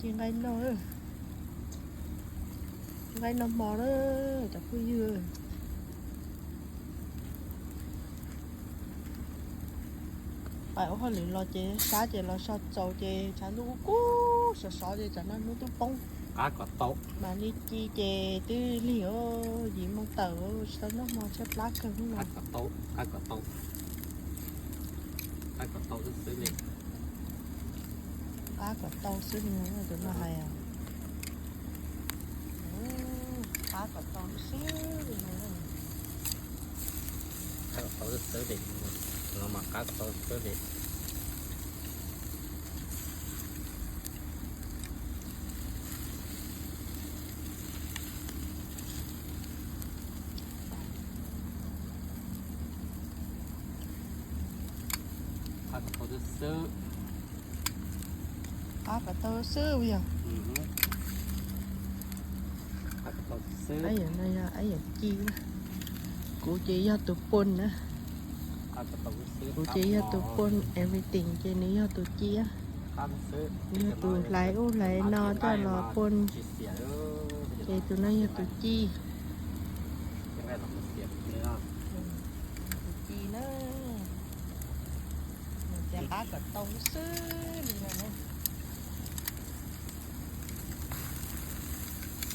Nqaij noj, nqaij noj hmo na cov phooj ywg. Pais ua hauj lwm los ces sab ces los so txaus ces tshav ntuj kub kub sov sov ces tsam no hnub twb poob. Qab kom tau. Mas li ci ces twb lig os, yim moo tawm tsis tau noj hmo tshaib plab kawg hnub no. Qab kom tau, qab kom tau. Qab kom tau xwb xwb li. Qab kom tau xwb li no tus no hais. Qab kom tau xwb li no. Qab kom tau xwb xwb li. No mas qab kom tau xwb li. Qab kom tau xwb xwb. Qab kom tau xwb yog. Qab kom tau xwb. Yog no yog yawm ci na. Kuv ces yog tus pon na. Kuv ces yog tus pon everything ces nws yog tus ci. Nws yog tus hlais ub hlais no coj los pon. Ces tus no yog tus ci. Tus ci na. Ces qab kom tau xwb li no.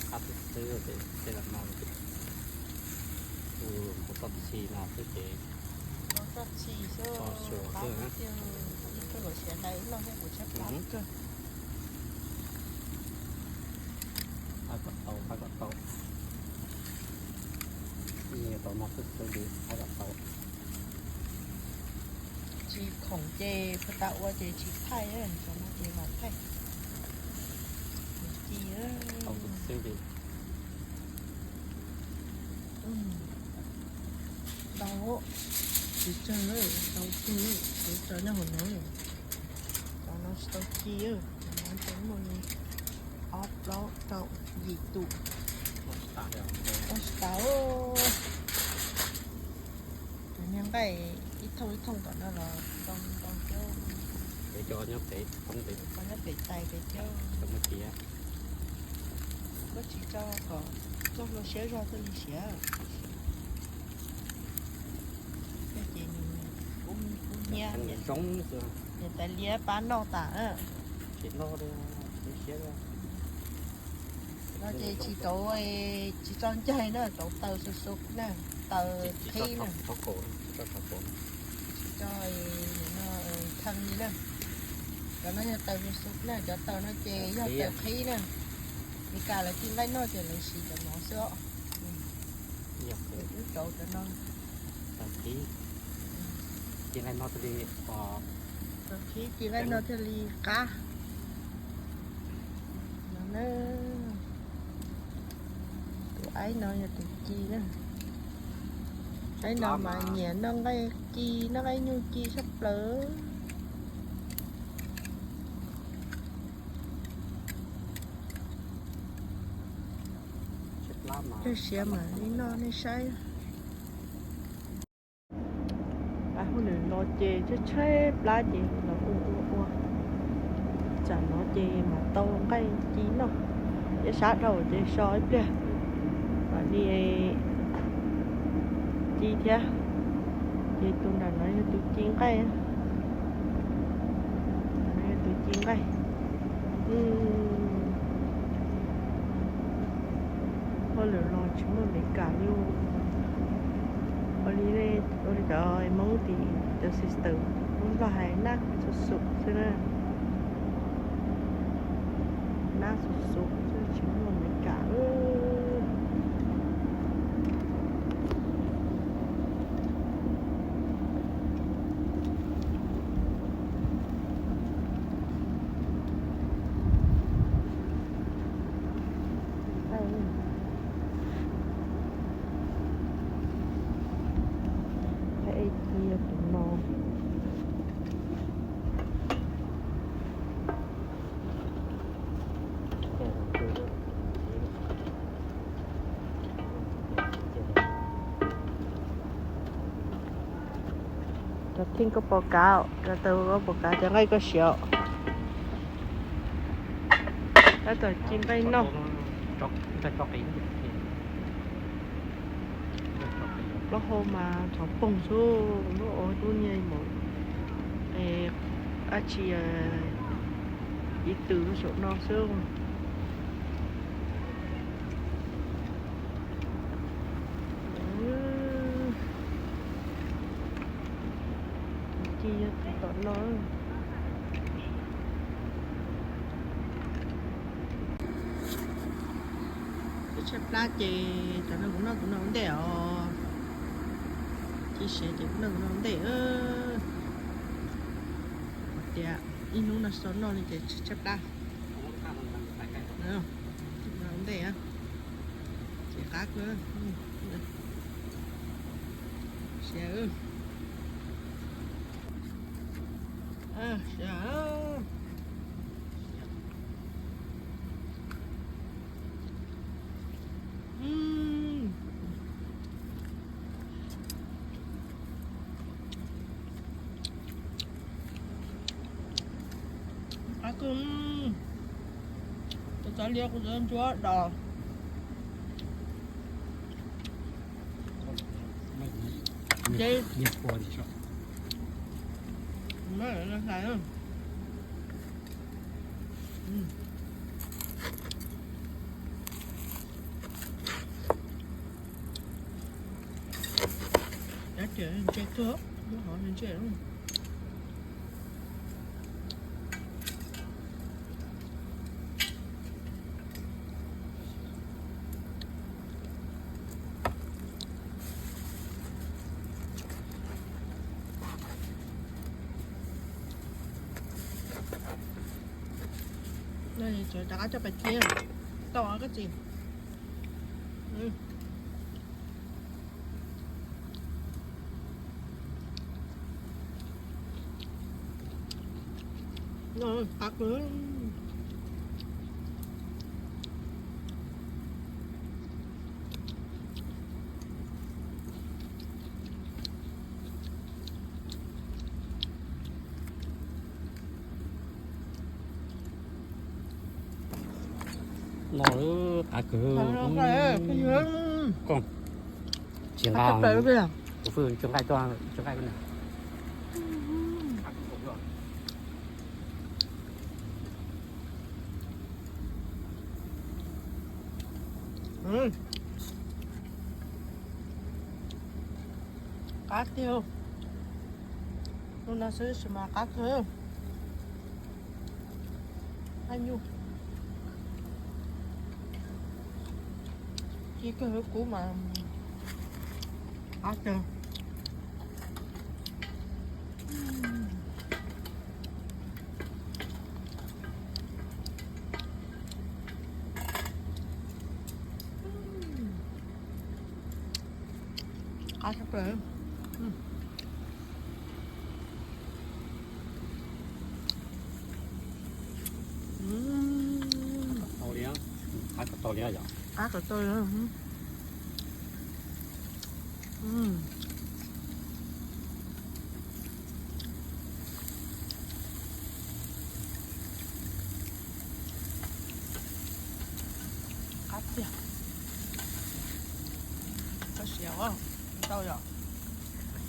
Qab xwb xwb ces tej zaum no kuv txoj txhij no xwb ces. Txoj txhij xwb, qab xwb. Ib tug luam siav hlais ub no thiab kuv tshaib plab kawg. Qab kom tau, qab kom tau. Tau no xwb xwb li, qab kom tau. Tsis khoom ces phuv tas ua ces tsis thaij, cov no ces mam thaij. Ci xwb li. Ntau, tsis tsawg, ntau kawg, kuv tso nyob hauv no. Cov no tsis tau ci, cov no muaj li ob plaub rau yim tus. Tsis tas. Cov niag nqaij ib thooj ib thooj tom no los ntau ntau thiab. Peb cov nyob pem, peb cov nyob pem tais pem thiab. Koj tsis tso kom txoj hlua siab zog thiaj li siav. Ces nws kub hnyiab, niam tais liab pab noj tas. No ces tsis tau, tsis tso ncaig na, tau taws xu xu na, taws qhib na. Tsis tso thee li na. Cov no yog taws xu xu na, cov taws no ces yog taws qhib na. Meskas lawv ci nqaij noj ces lawv siv cov no xwb os. Wb rauv cov no. Taws qhib. Ci nqaij noj thiaj li, taws qhib ci nqaij noj thiaj li qab. No na. Tus aib no yog tus ci na. Aib no mas nyiam noj nqaij ci, noj nqaij nyuj ci tshaj plaws. Tej siav mam li noj nej saib. Pab hauj lwm los ces tshaib tshaib plab ces los ua ua ua. Tsam no ces mam tau nqaij ci noj. Ib sab dhau ces so ib pliag mam li ci thiab. Ces tus nram no yog tus ci nqaij. Tus ci nqaij. Hauj lwm los tsis muaj Meskas li. Ua li, ua li cov Hmoob tim cov sister Hmoob Nplog hais nab xu xu xwb na. Nab xu xu xwb tsis muaj Meskas. Ej cia tus no. Cov theej koj pom kav, cov taw koj pom kav, cov nqaij koj siav. Tab tom ci nqaij noj. Plaub hau mas tsov poog xwb, lub ua lub niag mus dab tsi ib tw saum no xwb. Ci yog tus tom no. Tshaib plab ces cov no kuv noj kuv noj ua ntej os. Ci siav ces kuv noj kuv noj ua ntej. Hais tias ib hnub no so noj li ces tshaib plab. Noj ua ntej, ces qab kawg. Siav, siav. Qab kawg. Kuv txav liab kuv txav ntsuab dos. Cov tias ntse kawg, lub hov ntse. Rov qab coj pais thiab, tau koj txiv. Qab kawg. No qab kawg. Tsis nqa, kuv fwj tsis nqa, tsis nqa. Qab tiag. Hnub no xwb sis mas qab kawg. Qab nyuj. Ci kawg, kub mas qab kawg. Qab tshaj plaws. Qab kom tau li yom. Qab kom tau li. Qab tiag. Koj siav, tau yom.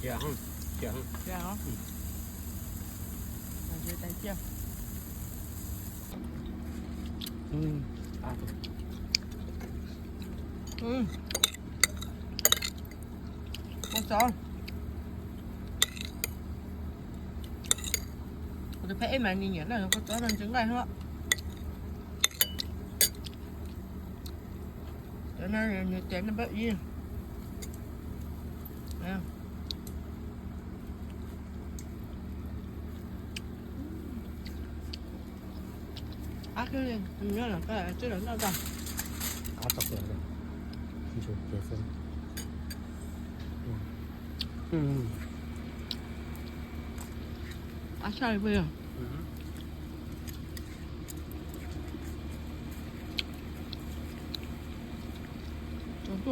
Siav, siav. Siav, siav tais tiag. Kua txob. Kuv tus phab ej mas nws nyiam noj kua txob no ntsis nqaij hlo. Cov no nws tias noj npaum ib. Qab kawg li, nyob los koj twb los noj tau. Qab tshaj plaws li. Ntsuag kiag xwb. Qab tshaj li puas yog? Wb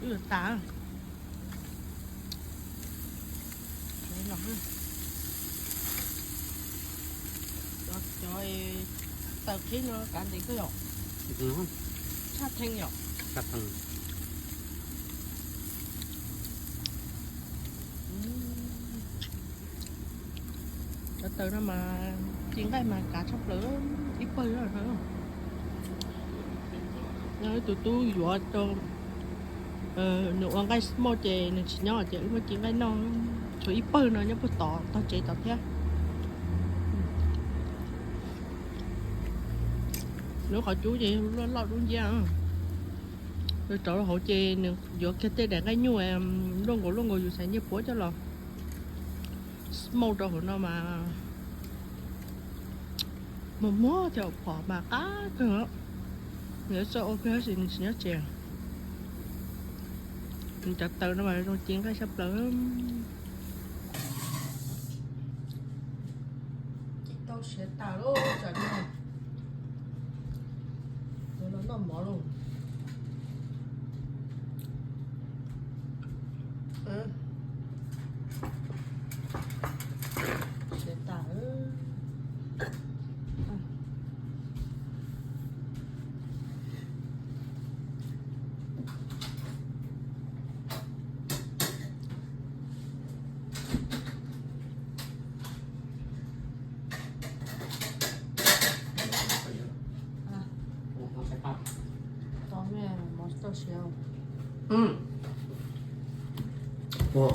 yuav tas. Cov, cov taws qhib no kav ntev kawg yom. Tshaj theej yom. Cov taws no mas ci nqaij mas kav tshaj plaws, ib pawg no. Ib tug tub yuav rau nws ua nqaij smoke ces nws tsis nyob ces wb muab ci nqaij noj, tshuav ib pawg no nyob puag tod tog tsev tod thiab. Lub qhov cub ces loj loj dub nciab. Rau hauv ces nws yuav kiag tej daim nqaij nyuj luaj nkaus luaj nkaus yus xaiv nyiaj puab coj los smoke rau hauv no mas muag muag thiab phom mas qab kawg. Nws txawj ua kawg tab sis nws tsis nyob tsev. Nws cov taws no mas zoo ci nqaij tshaj plaws. Ci tau siav tas lawm tsam no. Yuav los noj mov lauj. Siav tas. Ua,